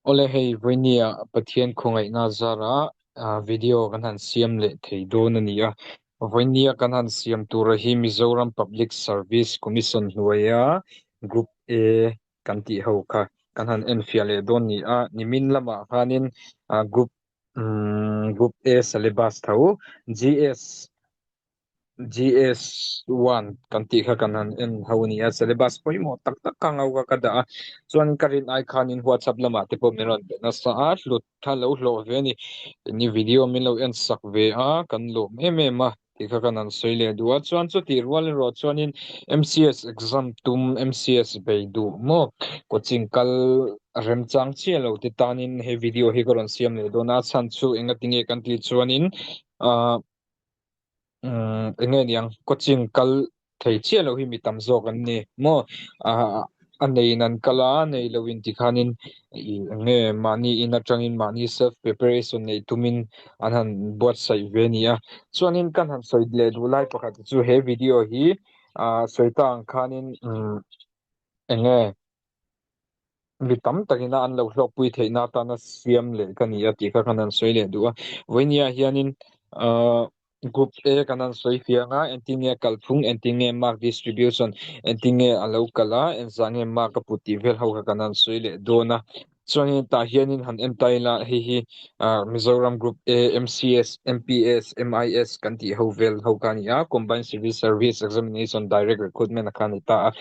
Awle hei vawinia Pathian khawngaihna zara video kan han siam leh thei dawn a ni a. Vawinia kan han siam tura hi Mizoram Public Service Commission hnuaia Group A kan tih ho kha kan han enfiah leh dawn ni a. Nimin lamah khanin Group Group A syllabus tho GS GS1 kan tih kha kan han en ho a ni a, syllabus pawimawh tak tak kha ngau kha ka dah a, chuan ka rin ai khanin WhatsApp lamah te pawh min rawn be nasa a, hlut kha lo hlawh ve a ni, ni video min lo en sak ve a, kan lawm em em a tih kha kan han sawi leh duh a, chuan chutih rual erawh chuanin MCS exam tum MCS bei duh maw coaching kal remchang chiah lo te tanin he video hi ka rawn siam leh dawn a, a chhan chu engatinge kan tih chuanin ah. Umm eng nge niang coaching kal thei chiah loh hi mi tam zawk an ni maw ah a neiin an kal a nei loh in tikhanin ih eng nge mahni in atangin mahni self preparation neih tumin an han buatsaih ve a ni a chuanin kan han sawi leh duh lai pakhat chu he video hi ah sawi ta ang khanin umm eng nge. Mi tam takina an lo hlawkpui theihna atana siam leh ka ni a tih kha kan han sawi leh duh a. Vawinia hianin ahh Group A kan han sawi fiang a, engtin nge kalphung, engtin nge mark distribution, engtin nge a lo kal a, engzah nge mark a put tih vel ho kha kan han sawi leh dawn a. Chuanin tah hianin han en ta ila hei hi ahh Mizoram Group A, MCS, MPS, MIS kan tih ho vel ho kha a ni a, Combined Civil Service Examination Direct Recruitment a kha a ni ta a.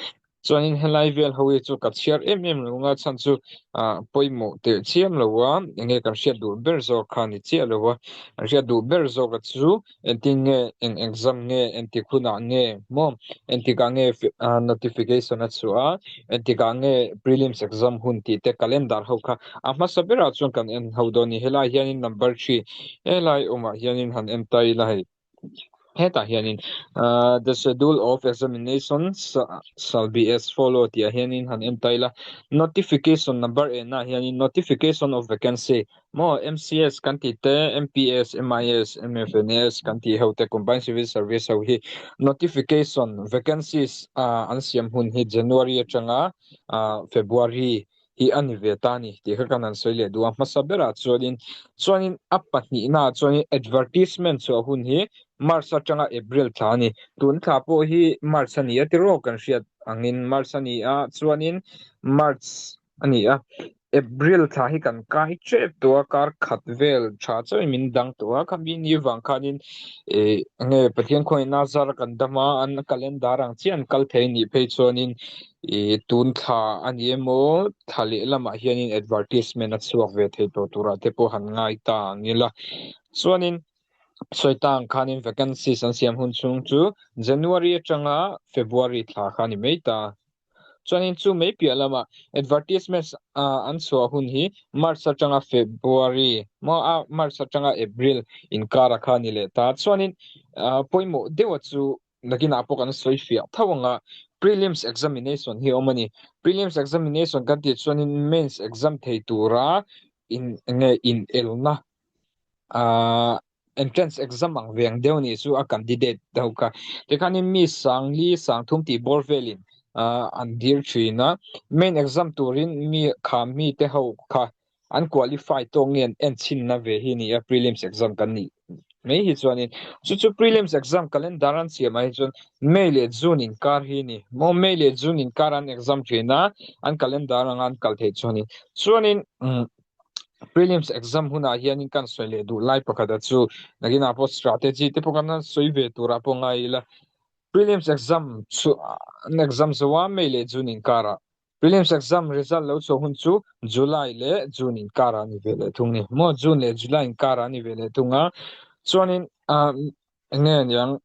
Chuanin helai vel ho hi chu ka chhiar em em lo nga chhan chu ah pawimawh teh chiam lo a, enge kan hriat duh ber zawk kha ni chiah lo a, kan hriat duh ber zawk a chu engtin nge eng exam nge engtik hunah nge maw engtikah nge ah notification a chhuah a, engtikah nge prelims exam hun tih te calendar ho kha a hmasa berah chuan kan en ho dawn a ni. Helai hianin number three helai awmah hianin han en ta ila hei. Hetah hianin ahh the schedule of examination shall be as follow tih ah hianin han en ta ila notification number enah hianin notification of vacancy maw M_C_S kan tih te M_P_S M_I_S M_F_N_S kan tih ho te combined civil service ho hi notification vacancies ah an siam hun hi January atanga ah February hi a ni ve ta a ni tih kha kan han sawi leh duh a. Hmasa berah chuanin chuanin a pahnihnaah chuanin advertisement chhuah hun hi March atanga April thla a ni. Tun thla pawh hi March a ni a tiraw kan hriat angin March a ni a chuanin March a ni a April thla hi kan kai tep tawh a kar khat vel tha chauhin min dang tawh a khami ni vang khanin ih enge Pathian khawngaihna zar kan dam a an calendar ang chiah an kal thei a nih phei chuanin Ih tun thla a ni emaw thla leh lamah hianin advertisement a chhuak ve thei tawh turah te pawh han ngai ta ang ila. Chuanin sawi ta ang khanin vacancies an siam hun chhung chu January atanga February thla kha a ni mai ta. Chuanin chu mai piah lamah advertisements ah an chhuah hun hi March atanga February maw a March atanga April inkara kha a ni leh ta. Chuanin ah pawimawh deuha chu Nakinah pawh kan sawi fiah tho ang a, Prelims examination hi a awm a ni. Prelims examination kan tih chuanin mains exam thei tura in enge inelna ah entrance exam ang ve ang deuh anih chu a candidate ho kha. Tikhanin mi sangli sangthum tih bawr velin ah an dil thin a, main exam turin mi kha mite ho kha an qualify tawk nge an en chhinna ve hi ni a prelims exam kan nih mai hi chuanin chu chu prelims exam calendar an siam ah hi chuan May leh June inkar hi ni maw May leh June inkar an exam thin a an calendar anga an kal theih chuanin chuanin umm prelims exam hunah hianin kan sawi leh duh lai pakhat a chu nakinah pawh strategy te pawh kan han sawi ve turah pawh ngai ila prelims exam chu an exam zo a May leh June inkarah Prelims exam result lo chhuah hun chu July leh June inkarah a ni ve leh thung ni. Maw June leh July inkarah a ni ve leh thung a. Chuanin ah eng nge aniang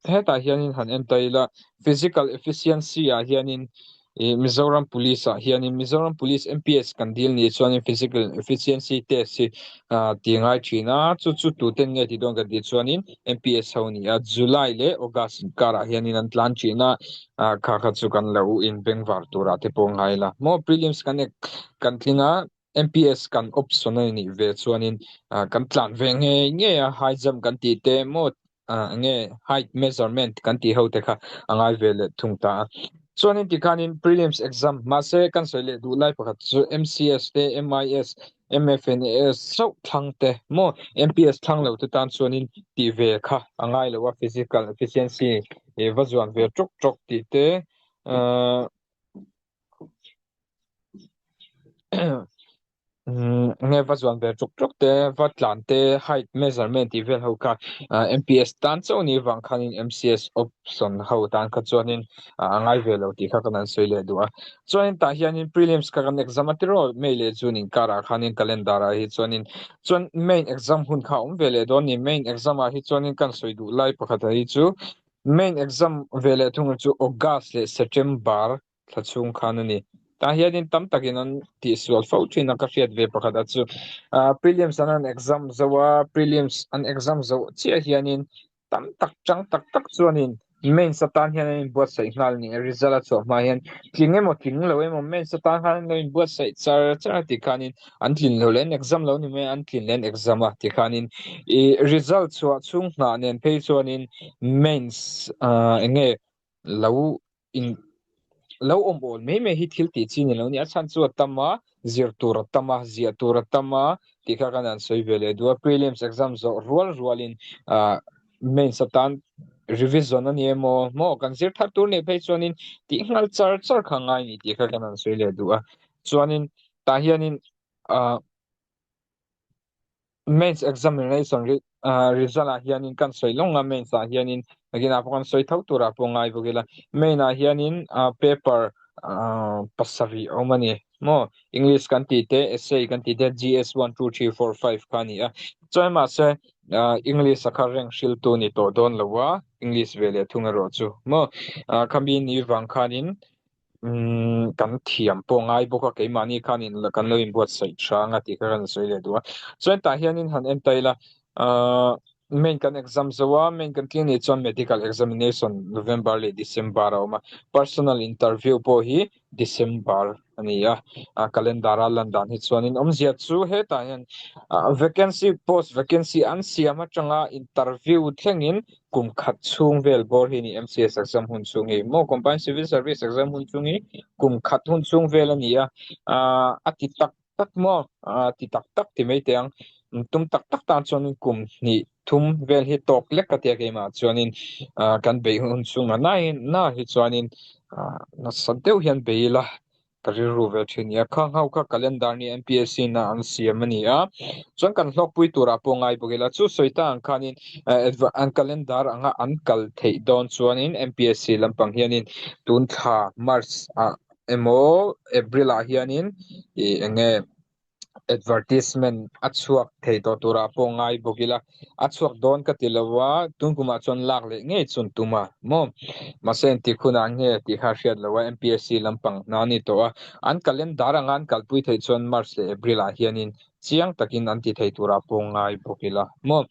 hetah hianin han en ta ila physical efficiency ah hianin ih Mizoram Police ah hianin Mizoram Police MPS kan dil ni chuanin physical efficiency test hi ah ti ngai thin a chu chu tuten nge ti dawn kan tih chuanin MPS ho a ni a July leh August inkarah hianin an tlan thin a. Ah kha kha chu kan lo in bengvar turah te pawh ngai la maw prelims kan ek kan tling a MPS kan option a nih ve chuanin ah kan tlan ve ngei ngei a high jump kan tih te maw ah nge height measurement kan tih ho te kha a ngai ve leh thung ta a. Chuanin tikhanin prelims exam mahse kan sawi leh duh lai pakhat chu MCS te, MIS, MFNAS chauh thlang te maw MPS thlang lo te tan chuanin tih ve kha a ngai lo a, physical efficiency va zuan ve tawk tawk tih te ahh Nge va zuan ve ṭuk ṭuk te, va tlan te, height measurement tih vel ho kha MPS tan chauh ni vang khanin MCS option ho tan kha chuanin a ngai ve lo tih kha kan han sawi leh duh a. Chuanin tah hianin prelims kha kan exam a tiraw May leh June inkarah khanin calendar ah hi chuanin chuan main exam hun kha a awm ve leh dawn ni. Main exam ah hi chuanin kan sawi duh lai pakhat ah hi chu main exam ve leh thung chu August leh September thla chhung khan a ni. Tah hianin tam takin an tihsual fo thin a ka hriat ve pakhat a chu. Ah prelims an an exam zo a, prelims an exam zo chiah hianin tam tak chang tak tak chuanin mains atan hian an inbuatsaih nghal ni a, result a chhuah hma hian tling emaw tling lo emaw mains atan khan an lo inbuatsaih char char a tikhanin an tlin lo leh an exam lo ni mai a, an tlin leh an exam a tikhanin ih result chhuah chhung hnah nen phei chuanin mains ah eng nge lo in lo awm awl mai mai hi thil tih chi ni lo ni a chhan chu a tam a zir tur a tam a ziah tur a tam a tih kha kan han sawi ve leh duh a prelims exam zawh rual rual in ah mains atan revision a ni emaw maw kan zir thar tur nih phei chuanin tih nghal char char kha ngai ni tih kha kan han sawi leh duh a chuanin tah hianin ah Mains examination result ah hianin kan sawi lawng a, mains ah hianin nakinah pawh kan sawi tho turah pawh ngai bawk ila. Main ah hianin paper pasarih a awm a ni maw? English kan tih te, essay kan tih te, GS 1, 2, 3, 4, 5 kha a ni a. Chuan mahse English a kha rank hriltu ni tawh dawn lo a, English ve leh thung erawh chu maw? Khami ni vang khanin Umm kan thiam pawh ngai bawk a keimahni khanin kan lo inbuatsaih hrang a tih kha kan sawi leh duh a chuan tah hianin han en ta ila ahh main kan exam zo a main kan tling nih chuan medical examination November leh December a awm a personal interview pawh hi December a ni a a calendar a lan dan hi chuanin awmzia chu hetah hian ah vacancy post vacancy an siam atanga interview thlengin kum khat chhung vel bawr hi ni MCS exam hun chhung hi maw Combined Civil Service exam hun chhung hi kum khat hun chhung vel a ni a ah a ti tak tak maw ah ti tak tak ti mai teh ang tum tak tak tan chuanin kum hnih thum vel hi tawk lek ka tia keimah chuanin ah kan beih hun chhung a na na hi chuanin ah nasa deuh hian bei ila Ka rilru ve thin nia. Khang ho kha calendar ni MPSC na an siam a ni a. Chuan kan hlawkpui turah pawh ngai bawk ila. Chu sawi ta ang khanin an calendar anga an kal theih dawn chuanin MPSC lampang hianin tun thla March ah emaw April ah hianin ih eng nge advertisement a chhuak thei tawh turah pawh ngai bawk ila a chhuak dawn ka ti lo a tun kumah chuan lak leh ngei chun tum a maw mahse engtik hunah nge tih kha hriat loh a MPSC lampang hna a ni tawh a an calendar anga an kalpui theih chuan March leh April ah hianin chiang takin an ti thei turah pawh ngai bawk ila maw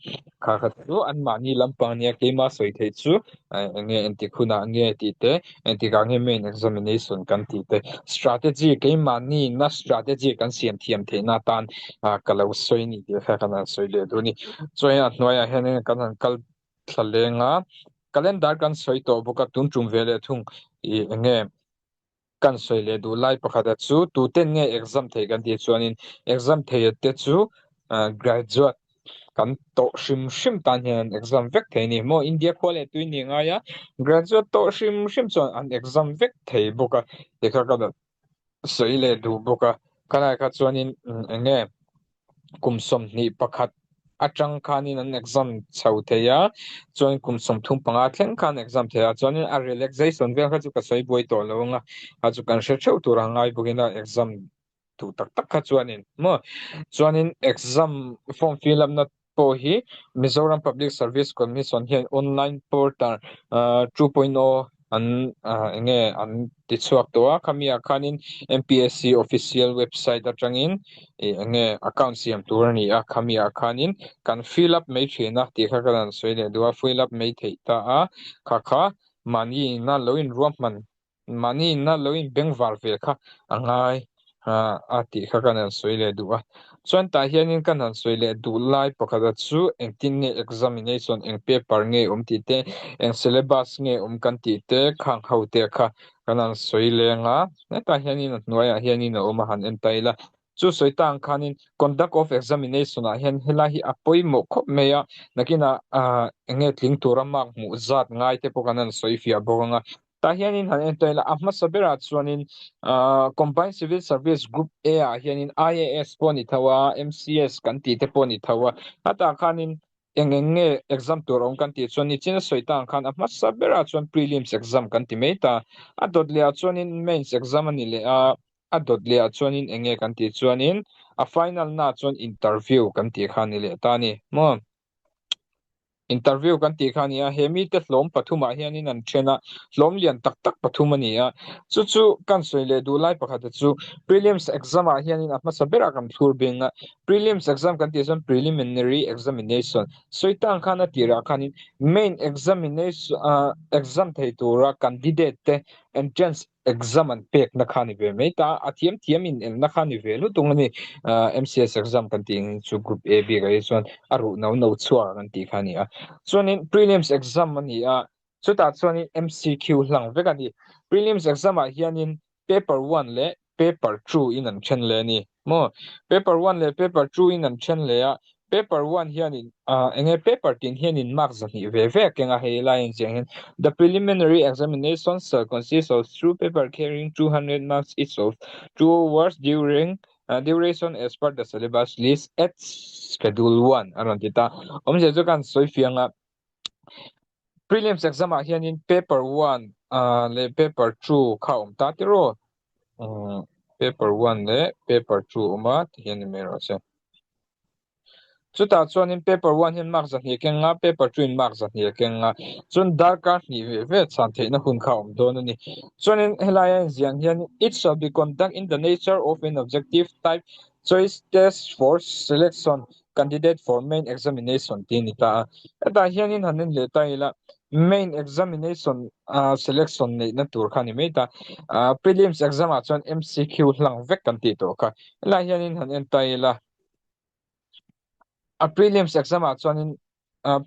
kha kha chu anmahni lampang nia keima sawi theih chu eng nge engtik hunah nge tih te Engtikah nge main examination kan tih te strategy keimahni na strategy kan siam thiam theihna atan ka lo sawi ni tih kha kan han sawi leh duh a ni. Chuan a hnuaiah hianin kan han kal thla leng a, calendar kan sawi tawh bawk a tun tum ve leh thung ih eng nge kan sawi leh duh lai pakhat a chu tuten nge exam thei kan tih chuanin exam thei te chu graduate kan tawh hrim hrim tan hian an exam vek thei a ni maw India khua leh tui ni ngai a graduate tawh hrim hrim chuan an exam vek thei bawk a tikha ka sawi leh duh bawk a khalai kha chuanin eng nge kum 21 atang khanin an exam chho thei a chuan kum 35 thleng khan exam thei a chuanin a relaxation vel kha chu ka sawi buai tawh lo ang a a chu kan hre theuh tur a ngai bawkin a exam duh tak tak kha chuanin maw chuanin exam form fill up na pawh hi Mizoram Public Service Commission hian online portal 2.0 an eng nge an ti chhuak tawh a khami ah khanin MPSC official website atangin ih eng nge account siam tur a ni a khami ah khanin kan fill up mai thin a tih kha ka rawn sawi leh duh a fill up mai theih ta a kha kha mahni ina lo inruahman Mahni inna lo in bengvar ve kha a ngai A tih kha kan han sawi leh duh a. Chuan tah hianin kan han sawi leh duh lai pakhata chu engtin nge examination eng paper nge awm tih te, eng syllabus nge awm kan tih te khang ho te kha kan han sawi leng a. Hetah hianin a hnuaiah hianin a awm a han en ta ila. Chu sawi ta ang khanin conduct of examination ah hian helai hi a pawimawh khawp mai a, nakinah eng nge tling tura mark hmuh zat ngai te pawh kan han sawi fiah bawk ang a. Tah hianin han en tawn ila, a hmasa berah chuanin Combined Civil Service Group A ah hianin IAS pawh a ni tho a, MCS kan tih te pawh a ni tho a. Hetah khanin eng eng nge exam tur awm kan tih chuan nichin a sawi tang khan a hmasa berah chuan Prelims exam kan ti mai ta. A dawt lehah chuanin Mains exam a ni leh a, a dawt lehah chuanin eng nge kan tih chuanin a final naah chuan Interview kan tih kha a ni leh ta a ni maw. Interview kan tih kha a ni a, he mite hlawm pathumah hianin an then a, hlawm lian tak tak pathum a ni a. Chu chu kan sawi leh duh lai pakhata chu Prelims exam ah hianin a hmasa berah kan thlur beng a. Prelims exam kan tih chuan Preliminary Examination sawi tang khan a tirah khanin Main Examination exam thei tura candidate te entrance Exam an pekna kha ni ve mai ta, a thiam thiam in enna kha ni ve lutuk a ni. MCS exam kan tih ang chu group A bik ah hi chuan a ruh no no chhuak kan tih kha a ni a. Chuanin prelims exam a ni a, chutah chuanin MCQ hlang vek a ni. Prelims exam ah hianin paper one leh paper two in an then leh a ni maw. Paper one leh paper two in an then leh a, Paper one hianin ah eng nge paper tin hianin mark zahnih ve ve a keng a, hei lai en chiang hian The preliminary examination shall consist of two paper carrying 200 marks each of two hours during duration as per the syllabus list at schedule one a rawn ti ta. Awmzia chu kan sawi fiang a, prelims exam ah hianin paper one ah leh paper two kha a awm ta tiraw? Paper one leh paper two a awm a tihian ni mai rawh se. Chutah chuanin paper one hian mark zahnih a keng a, paper two in mark zahnih a keng a. Chuan darkar hnih ve ve chhan theihna hun kha a awm dawn a ni. Chuanin helai a inziah ang hian it shall be conduct in the nature of an objective type choice test for selection candidate for main examination tih a ni ta a. Hetah hianin han en leh ta ila main examination selection neihna tur kha a ni mai ta. Prelims exam ah chuan MCQ hlang vek kan tih tawh kha. Helai hianin han en ta ila a prelims exam ah chuanin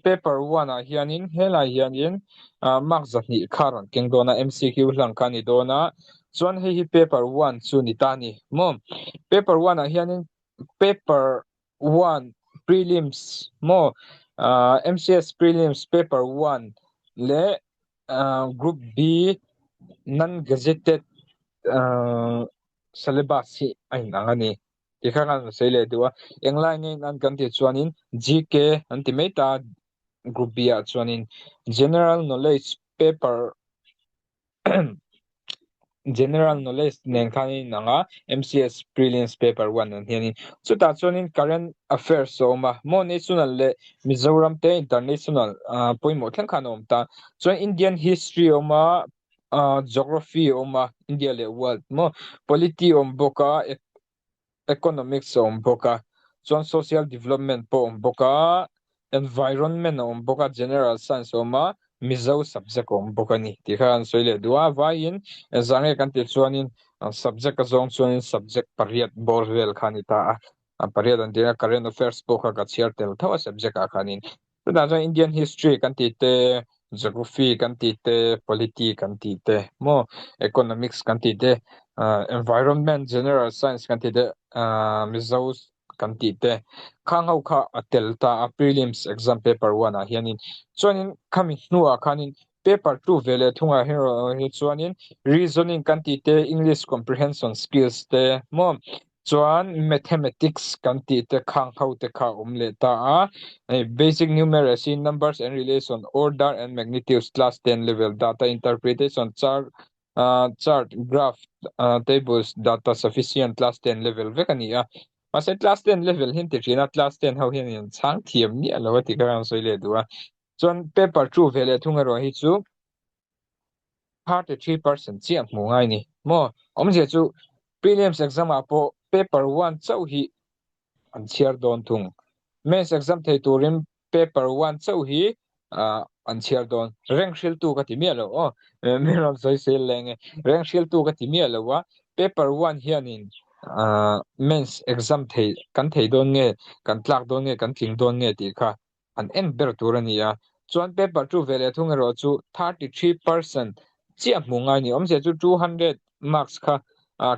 paper one ah hianin helai hianin mark zahnih kha rawn keng dawn a MCQ hlang kha a ni dawn a chuan hei hi paper one chu ni ta a ni maw paper one ah hianin paper one prelims maw MCS prelims paper one leh group B non gazetted syllabus hi a inang a ni. Tikhan an sawi leh duh a, englai nge in an kan tih chuanin GK an ti mai ta group B ah chuanin General Knowledge paper General Knowledge nen khan a inang a, MCS Prelims paper one nen hianin chutah chuanin Current Affairs a awm a, maw National leh Mizoram te International pawimawh thleng khan a awm ta. Chuan Indian History a awm a, Geography a awm a, India leh World maw, Polity a awm bawk a, Economics a awm bawk a, chuan Social Development pawh a awm bawk a, Environment a awm bawk a, General Science a awm a, Mizo subject a awm bawk a ni tih kha an sawi leh duh a, vaiin engzah nge kan tih chuanin subject a zawng chuanin subject pariat bawr vel kha a ni ta a, pariat an tih a, Current Affairs pawh kha ka chhiar tel tho a subject ah khanin. Tunah chuan Indian history kan tih te, geography kan tih te, polity kan tih te maw, economics kan tih te, environment, general science kan tih te, Mizo kan tih te khang ho kha a tel ta a prelims exam paper one ah hianin. Chuanin khami hnuah khanin paper two ve leh thungah hi chuanin reasoning kan tih te, English comprehension skills te maw, Chuan mathematics kan tih te khang ho te kha awm leh ta a, hei basic numeracy, numbers and relation, order and magnitudes, class 10 level, data interpretation, chart, chart, graph, tables, data sufficient, class 10 level vek a ni a. Mahse class 10 level hi an ti thin a, class 10 ho hian an chhang thiam miah lo a tih kha an sawi leh duh a. Chuan paper 2 ve leh thung erawh hi chu 33% chiah hmuh ngai ni maw? Awmzia chu prelims exam ah pawh paper one chauh hi an chhiar dawn thung. Mains exam thei turin paper one chauh hi an chhiar dawn. Rank hriltu ka ti miah lo aw. Min rawn sawi sel leng e. Rank hriltu ka ti miah lo a, paper one hianin Mains exam thei kan thei dawn nge, kan tlak dawn nge, kan tling dawn nge tih kha an en ber tur a ni a. Chuan paper 2 ve leh thung erawh chu 33% chiah hmuh ngai a ni. Awmzia chu 200 marks kha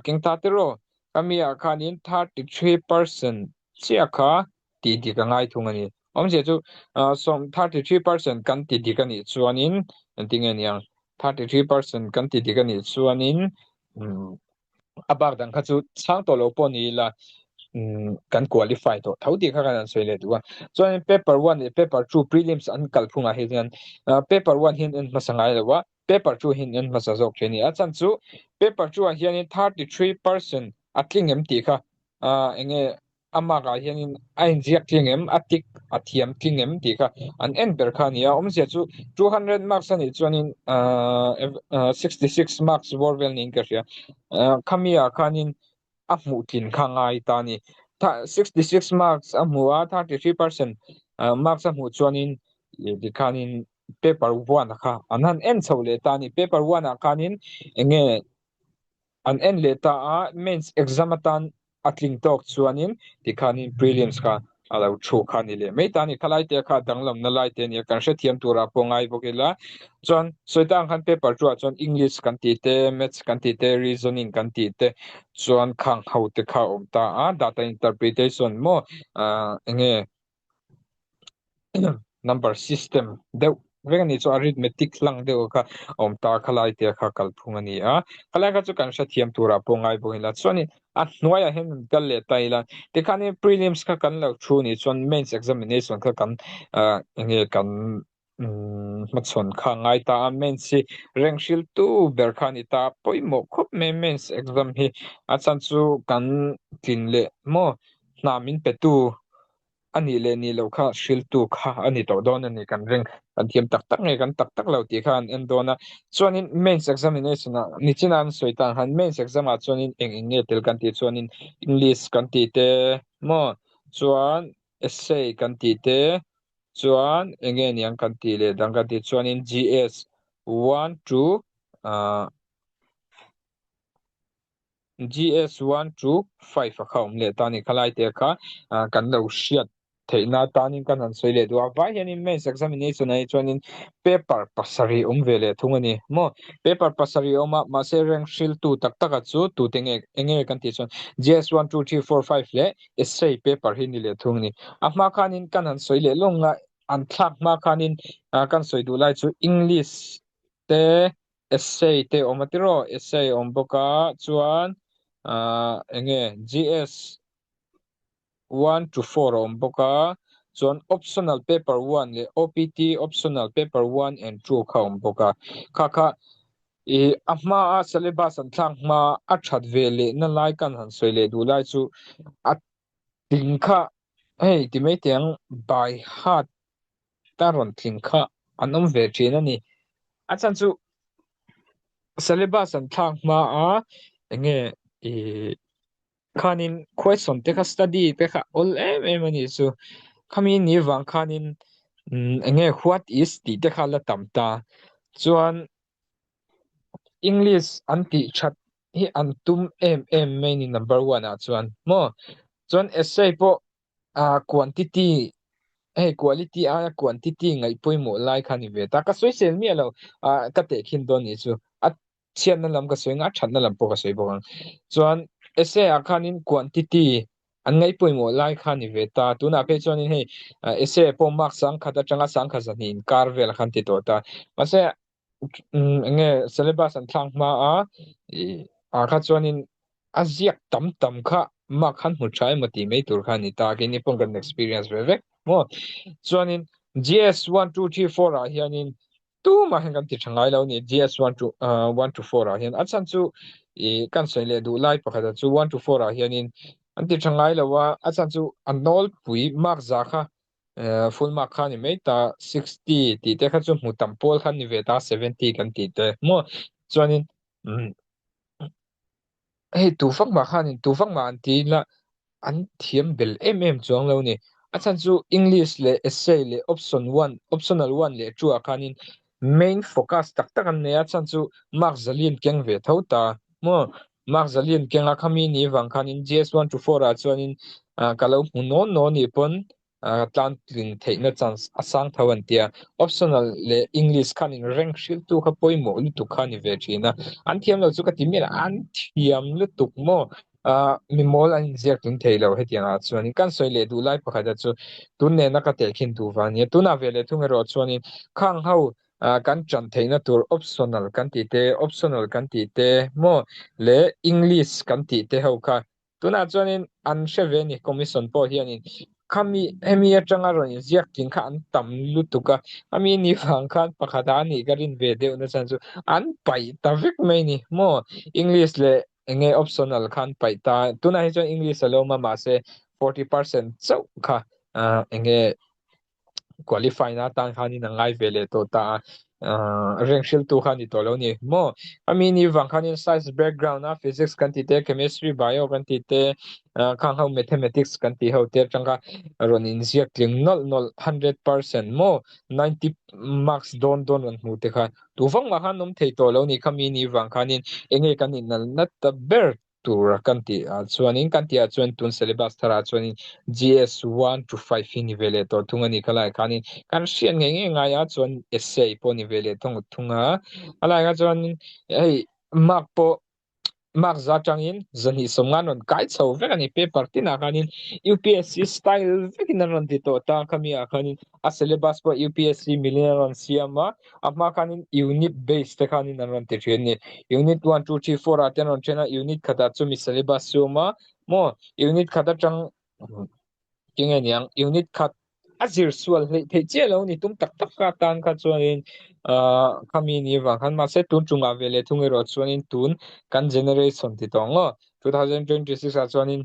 keng ta tiraw? Kami ah khanin 33% chiah kha tih dik a ngai thung a ni. Awmzia chu 33% kan ti dik a nih chuanin engtinge niang? 33% kan ti dik a nih chuanin a bak dang kha chu chhang tawh lo pawh ni ila kan qualify tawh tho tih kha kan han sawi leh duh a. Chuanin paper 1 leh paper 2 prelims an kalphungah hi chuan paper 1 hian en hmasa ngai lo a, paper 2 hian en hmasa zawk thin a ni. A chhan chu paper 2 ah hianin 33% a tling em tih kha enge a mark ah hianin a inziak tling em, a tick a thiam tling em tih kha an en ber kha a ni a. Awmzia chu 200 marks a nih chuanin 66 marks bawr vel niin ka hria. Khami ah khanin a hmuh tlin kha ngai ta a ni. 66 marks a hmu a, 33% marks a hmuh chuanin tikhanin paper 1 kha an han en chho leh ta a ni. Paper 1 ah khanin enge An en leh ta a, mains exam atan a tling tawk chuanin tikhanin prelims kha a lo thu kha a ni leh mai ta a ni. Khalai te kha danglamna lai te a ni a, kan hrethiam turah pawh ngai bawk ila. Chuan sawi ta ang khan paper two ah chuan English kan tih te, Maths kan tih te, Reasoning kan tih te chuan khang ho te kha a awm ta a, data interpretation maw ah enge Number system deuh vek a nih chu arithmetic hlang deuh kha awm ta khalai te kha kalphung a ni a, khalai kha chu kan hrethiam turah pawh ngai bawk ila chuanin a hnuaiah hian kan kal leh ta ila tikhanin prelims kha kan lo thu nih chuan mains examination kha kan ah enge kan hmachhawn kha a ngai ta a, mains hi reng hriltu ber kha a ni ta a, pawimawh khawp mai mains exam hi a chhan chu kan tlin leh maw hna min petu A nih leh nih loh kha hriltu kha a ni tawh dawn a ni kan ring. Kan thiam tak tak nge kan tak tak lo tih kha an en dawn a. Chuanin mains examination ah nichina an sawi tan khan mains exam ah chuanin eng eng nge tel kan tih chuanin English kan tih te maw chuan essay kan tih te chuan eng nge niang kan tih leh dang kan tih chuanin GS 1 to ah GS 1 to 5 a kha awm leh ta a ni. Khalai te kha kan lo hriat theihna atanin kan han sawi leh duh a. Vai hianin mains examination ah hi chuanin paper pasarih awm ve leh thung a ni maw? Paper pasarih awm a, mahse rank hriltu tak taka chu tute nge eng nge kan tih chuan GS 1 2 3 4 5 leh essay paper hi ni leh thung a ni. A hma khanin kan han sawi leh lawng a, an thlak hma khanin kan sawi duh lai chu English te Essay te awm a tiraw? Essay awm bawk a, chuan ahh eng nge GS 1 to 4 a awm bawk a, chuan optional paper 1 leh OPT optional paper 1 and 2 kha a awm bawk a. Kha kha ih a hmaa syllabus an thlak hma a that ve leh na lai kan han sawi leh duh lai chu a tling kha hei ti mai teh ang by heart ta rawn tling kha an awm ve thin a ni. A chhan chu syllabus an thlak hma a enge ih khanin question te kha study te kha awl em em a nih chu. Khami ni vang khanin enge what is tih te kha la tam ta. Chuan English an tih that hi an tum em em mai a ni number 1 ah chuan maw. Chuan essay pawh Ah quantity hei quality aia quantity ngaih pawimawh lai kha ni ve ta. Ka sawi sel miah lo ah ka tehkhin dawn nih chu a chhiatna lam ka sawi ang a thatna lam pawh ka sawi bawk ang. Chuan essay ah khanin quantity an ngaih pawimawh lai kha ni ve ta. Tunah phei chuanin hei essay pawh mark sangkhat atanga sangkhat zahnih inkar vel khan ti tawh ta. Mahse eng nge syllabus an thlak hma a ih ah kha chuanin a ziak tam tam kha mark khan hmu tha emaw tih mai tur kha a ni ta keini pawh kan experience ve vek maw chuanin GS 1 2 3 4 ah hianin tumah hian kan ti tha ngai lo a ni GS 1 to 1 to 4 ah hian a chhan chu ih kan sawi leh duh lai pakhat ah chu 1 to 4 ah hianin an ti tha ngai lo a a chhan chu a nawlpui mark za kha Full mark kha ni mai ta 60 tih te kha chu hmu tam pawl kha ni ve ta 70 kan tih te maw chuanin hei tu fak mah khanin tu fak mah an ti ila an thiam bel em em chuang lo ni a chhan chu English leh essay leh option 1 optional 1 leh 2 ah khanin main focus tak tak an nei a chhan chu mark zali an keng ve tho ta maw. Mark Zalian kenga khami ni vang khanin GS 1 to 4 ah chuanin ka lo hmu nawn nawn nih pawn tlan tling theihna chance a sang tho an tia. Optional leh English khanin rank hriltu kha pawimawh lutuk kha ni ve thin a. An thiam lo chu ka ti miah lo, an thiam lutuk maw? Mi mawl an inziak tling thei lo hetiang ah chuanin kan sawi leh duh lai pakhat a chu tun nena ka tehkhin duh vang nia. Tunah ve leh thung erawh chuanin khang ho kan ṭan theihna tur optional kan tih te, optional kan tih te maw leh English kan tih te ho kha tunah chuanin an hre ve a ni commission pawh hianin khami hemi atanga rawn inziak tling kha an tam lutuk a, ami ni vang khan pakhat a nih ka rin ve deuh na chhan chu an paih ta vek mai a ni maw English leh enge optional khan paih ta tunah hi chuan English a lo awm a mahse 40% chauh kha enge qualify na atan khanin a ngai ve leh tawh ta a, reng hriltu kha a ni tawh lo ni maw? A mi ni vang khanin science background a physics kan tih te, chemistry, bio kan tih te, khang ho mathematics kan tih ho te atang kha rawn inziak tling nawlh nawlh 100% maw 90 marks dawn dawn rawn hmuh te kha tu vang mah khan awm thei tawh lo ni kha mi ni vang khanin enge kan inal nat ta ber tur kan tih ah chuanin kan tih ah chuan tun syllabus thar ah chuanin GS 1 to 5 hi ni ve leh tawh thung a ni khalai khanin kan hriat ngei ngei ngai a chuan essay pawh ni ve leh thung thung a a lai kha chuan hei mark pawh mark za tangin zahnih sawmnga an rawn kai chho vek a ni paper tinah khanin UPSC style vekin an rawn ti tawh ta khami ah khanin a syllabus pawh UPSC milin an rawn siam a. A hma khanin unit base te khanin an rawn ti thin a ni. Unit 1, 2, 3, 4 ah te an rawn then a, unit khatah chumi syllabus chu a awm a, maw unit khat atang tinge niang unit khat a zir sual hleih theih chiah lo ni tum tak tak kha atan kha chuanin ah khami ni avang khan mahse tun tungah ve leh thung erawh chuanin tun kan generation ti tawh ang aw 2026 ah chuanin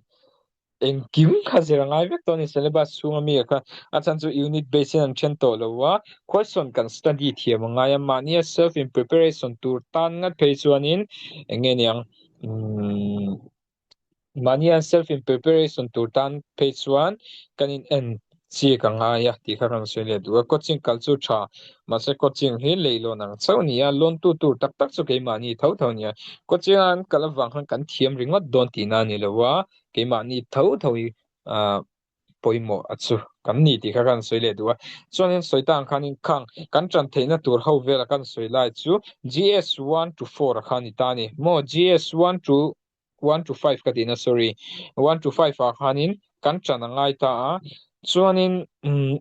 Engkim kha zir a ngai vek tawh a ni syllabus chhunga mi kha a chhan chu unit base in an then tawh lo a, question kan study thiam a ngai a, mahnia self in preparation tur tan ngat phei chuanin eng nge niang umm mahnia self in preparation tur tan phei chuan kan in en chiak a ngai a tih kha ka rawn sawi leh duh a, coaching kal chu tha mahse coaching hi leihlawn ang chauh a ni a, loan tu tur tak tak chu keimahni tho tho a ni a, coaching a an kal avang khan kan thiam ringawt dawn tihna a ni lo a. Keimahni tho tho hi pawimawh a chu kan ni tih kha kan sawi leh duh a. Chuanin sawi tang khanin khang kan tan theihna tur ho vela kan sawi lai chu GS 1 to 4 a kha ni ta a ni maw? GS 1 to 1 to 5 ka tihna sorry 1 to 5 ah khanin kan tan a ngai ta a. Chuanin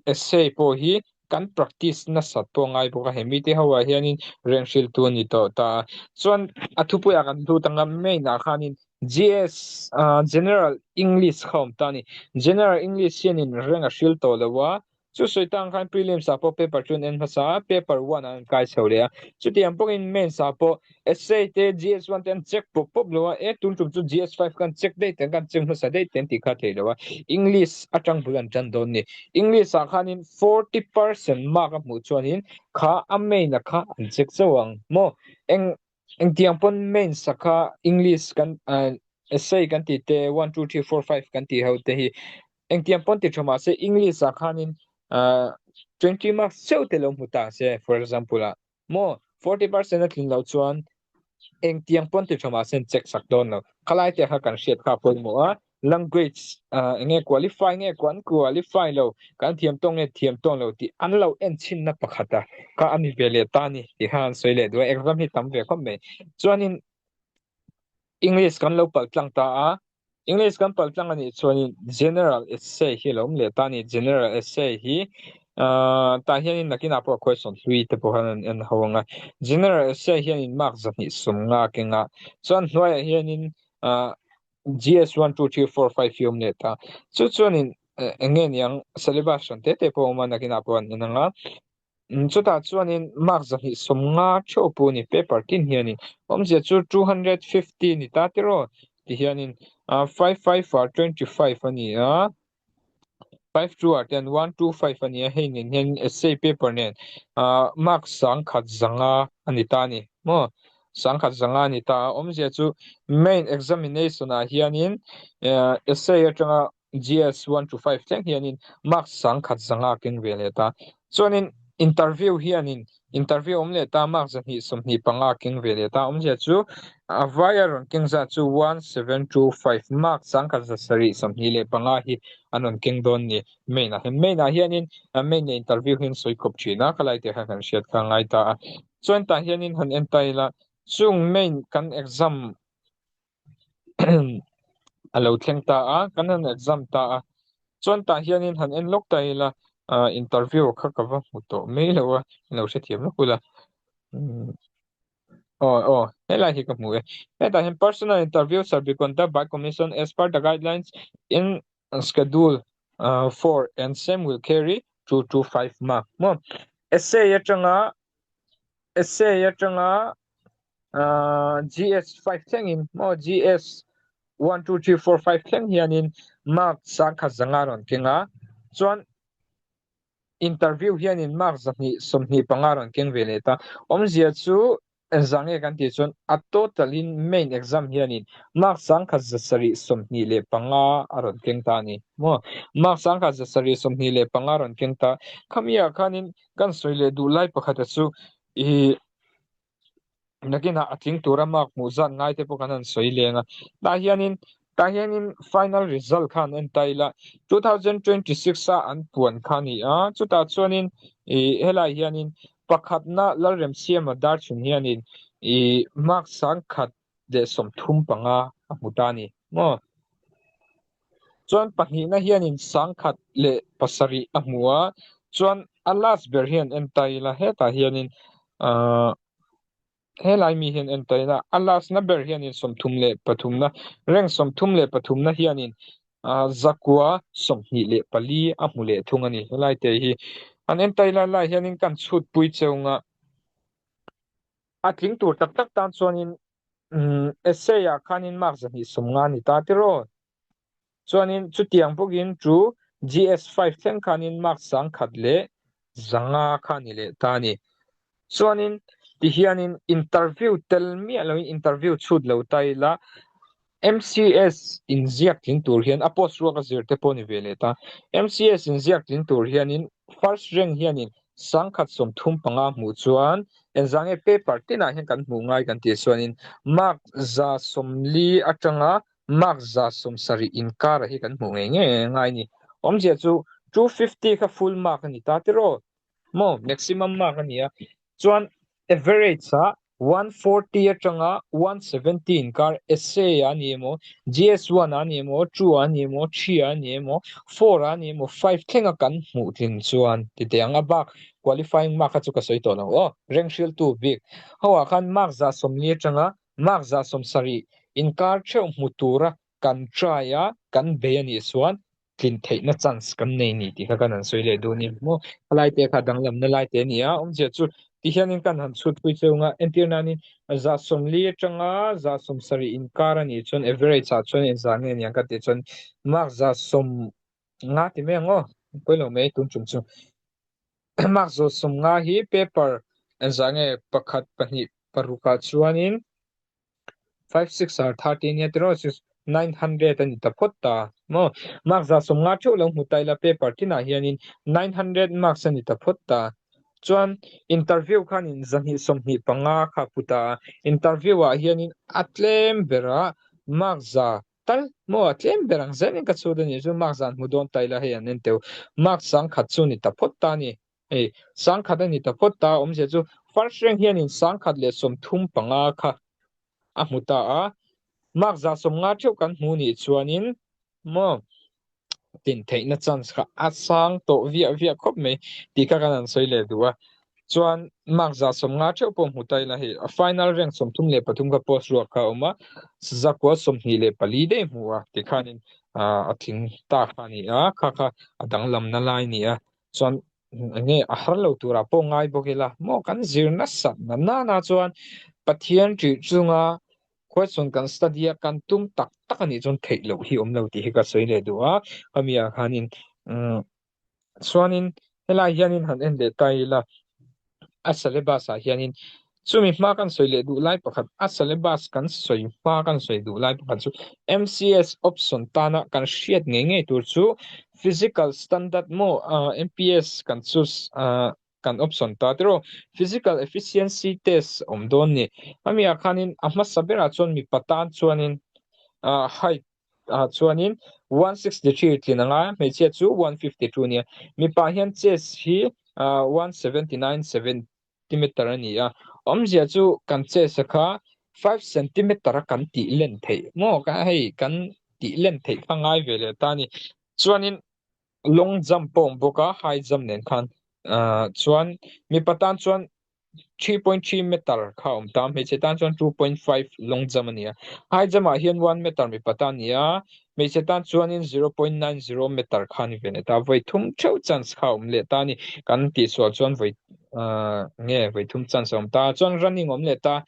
essay pawh hi kan practice nasat pawh a ngai bawk a, he mite ho ah hianin renhriltu a ni tawh ta a. Chuan a thupuiah kan hlut anga main ah khanin GS General English kha awm ta a ni. General English hianin reng a hril tawh lo a, chu sawi tang khan prelims ah pawh paper chu an en hmasa a, paper one ah an kai chho leh a. Chutiang bawkin mains ah pawh Essay te GS 1 te an check pawp pawp lo a, e tun tum chu GS 5 kan check daih ten kan check hmasa daih ten tih kha thei lo a, English atang bul an tan dawn ni. English ah khanin 40% mark a hmuh chuanin kha a main a kha an check chauh ang maw? Eng engtiang pawn mains a kha English kan essay kan tih te 1, 2, 3, 4, 5 kan tih ho te hi engtiang pawn ti tha mahse English ah khanin 20 marks chauh te lo hmu ta se for example ah Maw, 40% a tlin loh chuan engtiang pawn ti tha mahse an check sak dawn lo. Khalai te kha kan hriat kha a pawimawh a, language enge qualify nge an qualify lo, kan thiam tawk nge thiam tawk lo tih an lo en chhinna pakhat a kha a ni ve leh ta a ni tih kha an sawi leh duh a, exam hi tam ve khawp mai. Chuanin English kan lo palh tlang ta a, English kan palh tlang a nih chuanin General Essay hi a lo awm leh ta a ni. General Essay hi ahh tah hianin nakinah pawh question hlui te pawh khan an en ho ang a. General Essay hianin mark 250 keng a, chuan hnuaiah hianin ahh GS 1, 2, 3, 4, 5 hi a awm leh ta. Chu chuanin eng nge niang syllabus hran te te pawh a awm a, nakinah pawh an en ang a. Chutah chuanin mark 250 theuh pu a ni paper tin hianin awmzia chu 250 ni ta tiraw ti hianin 5 5 are 25 a ni a, 5 2 ah ten 1 2 5 a ni a, hei nen hian essay paper nen mark 1100 a ni ta a ni maw 1100 a ni ta a, awmzia chu main examination ah hianin essay atanga GS 1 to 5 thleng hianin mark 1100 keng ve leh ta. Chuanin Interview hianin interview awm leh ta mark 225 keng ve leh ta awmzia chu a vaia rawn keng zat chu 1725 mark 1725 hi an rawn keng dawn ni. Main ah hian main ah hianin main leh interview hian sawi khawp thin a khalai te khan kan hriat kha a ngai ta a. Chuan tah hianin han en ta ila chung main kan exam a lo thleng ta a kan han exam ta a chuan tah hianin han en lawk ta ila ah interview kha ka va hmu tawh mai lo a lo hrethiam lawk ula umm aw aw helai hi ka hmu e hetah hian personal interview shall be conduct by commission as per the guidelines in schedule ah 4 and same will carry 2 to 5 mark maw essay atanga essay atanga GS 5 thlengin maw GS 1 2 3 4 5 thleng hianin mark 1005 rawn keng a chuan interview hianin mark 225 rawn keng ve leh ta awmzia chu engzah nge kan tih chuan a total in main exam hianin mark 1725 a rawn keng ta a ni maw mark 1725 rawn keng ta khami ah khanin kan sawi leh duh lai pakhata chu ih Nakinah a tling tura mark hmuh zat ngai te pawh kan han sawi leng a. Tah hianin tah hianin final result kha an en ta ila 2026 a an puan kha a ni a, chutah chuanin ih helai hianin pakhatna Lalremsiama Darchhun hianin ih mark 1035 a hmu ta a ni maw? Chuan pahnihna hianin 1007 a hmu a, chuan a last ber hian en ta ila hetah hianin ahh helai mi hian en ta ila a last na ber hianin 33 na rank 33 na hianin ahh 924 a hmu leh thung a ni helai te hi an en ta ila lai hianin kan chhut pui cheu nga a tling tur tak tak tan chuanin umm essay ah khanin mark 250 a ni ta tiraw chuanin chutiang bawkin chu GS5 thleng khanin mark 1100 kha ni leh ta a ni. Chuanin tihianin interview tel miah loin interview chhut lo ta ila MCS inziak tling tur hian a post ruak a zir te pawh ni ve leh ta. MCS inziak tling tur hianin first rank hianin 135 hmuh chuan engzah nge paper tinah hian kan hmuh ngai kan tih chuanin mark 140 atanga mark 70 inkara hi kan hmuh ngei ngei ngai ni. Awmzia chu 250 kha full mark a ni ta tiraw? Maw maximum mark a ni a. Chuan average ah 140 atanga 170 inkar essay ah a ni emaw, GS1 ah a ni emaw, 2 ah a ni emaw, 3 ah a ni emaw, 4 ah a ni emaw, 5 thlenga kan hmuh tling chuan ti teh ang a bak qualifying mark kha chu ka sawi tawh lo aw. Rank hriltu bik ho ah khan mark 140 atanga mark 70 inkar theuh hmu tura kan try a kan bei a nih chuan tlin theihna chance kan nei ni tih kha kan han sawi leh duh a ni maw. Khalai te kha danglamna lai te a ni a, awmzia chu ti hianin kan han chhut pui cheu nga, entir nanin 140 atanga 170 inkar a nih chuan average ah chuan engzah nge niang ka tih chuan mark 150 ti mai ang aw, pawi lo mai tun tum chu. Mark 150 hi paper engzah nge pakhat pahnih paruk ah chuanin 5 6 are 30 nia tiraw 900 a ni ta phawt ta maw mark 150 theuh lo hmu ta ila paper tinah hianin 900 marks a ni ta phawt ta chuan interview khanin 225 kha pu ta a interview ah hianin a tlem berah mark za tal maw a tlem ber ang zelin ka chhut a ni chu mark zan hmu dawn ta ila hei an en teuh mark 1000 chu ni ta phawt ta a ni. Hei, 1000 a ni ta phawt ta, awmzia chu first rank hianin 1035 kha a hmu ta a, mark 150 theuh kan hmu nih chuanin maw tin theihna chance kha a sang tawh viah viah khawp mai tih kha kan han sawi leh duh a. Chuan mark 150 theuh pawh hmu ta ila hei a final rank 33 kha post ruak kha a awm a, 924 daih hmu a tikhanin a tling ta kha a ni a, kha kha a danglamna lai a ni a. Chuan enge a har lo turah pawh ngai bawk ila maw kan zir nasat na nana chuan Pathian ṭih chunga question kan study a kan tum tak tak anih chuan theih loh hi awm lo tih hi ka sawi leh duh a khami ah khanin umm chuanin helai hianin han en leh ta ila a syllabus ah hianin chumi hma kan sawi leh duh lai pakhat a syllabus kan sawi hma kan sawi duh lai pakhat chu MCS option tana kan hriat ngei ngei tur chu physical standard maw MPS kan choose ah. Kan option ta tiraw? Physical efficiency test awm dawn ni. Ami ah khanin a hmasa berah chuan mipa tan chuanin height ah chuanin 163 tlin a ngai a, hmeichhia chu 152 nia. Mipa hian chest hi 179 centimeter a ni a, awmzia chu kan chest a kha 5 centimeter a kan tih len theih maw? Hei kan tih len theih kha ngai ve leh ta a ni. Chuanin Long jump pawh a awm bawk a, high jump nen khan chuan mipa tan chuan 3.3 meter kha a awm ta, hmeichhe tan chuan 2.5 long jump a ni a. High jump ah hian 1 meter mipa tan a ni a, hmeichhe tan chuanin 0.90 meter kha a ni ve leh ta, vawi thum theuh chance kha a awm leh ta a ni. Kan tihsual chuan vawi nge vawi thum chance a awm ta, chuan running a awm leh ta,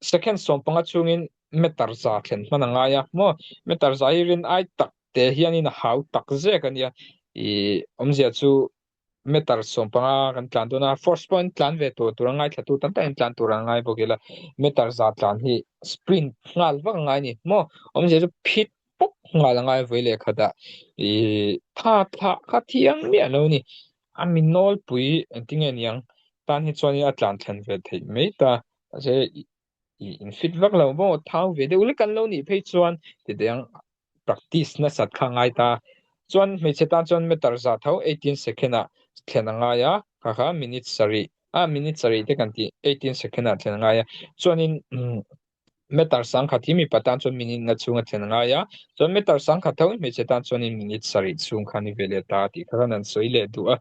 second 15 chhungin meter za thlen hman a ngai a maw, meter za hi rin ai tak te hianin a hau tak zek a nia ih awmzia chu meter 15 kan tlan dawn a first point tlan ve tur tur a ngaithla tu tam takin tlan tur an ngai bawk ila meter za tlan hi sprint nghal vak a ngai a ni maw awmzia chu phit pawp nghal a ngai vawi leh khatah ih tha thlah kha thiang miah lo a ni a mi nawlpui engtinge niang tan hi chuanin a tlan thlen ve theih mai ta mahse ih in fit vak lo maw thau ve deuh lek an lo nih phei chuan ti deng practice nasat kha a ngai ta chuan hmeichhe tan chuan meter za tho 18 second ah thlen a ngai a kha kha minute sarih a minute sarih te kan tih 18 second ah thlen a ngai a chuanin umm meter sangkhat hi mipa tan chuan minute nga chhunga thlen a ngai a chuan meter sangkhat tho hmeichhe tan chuanin minute sarih chhung kha ni ve leh ta tih kha khan an sawi leh duh a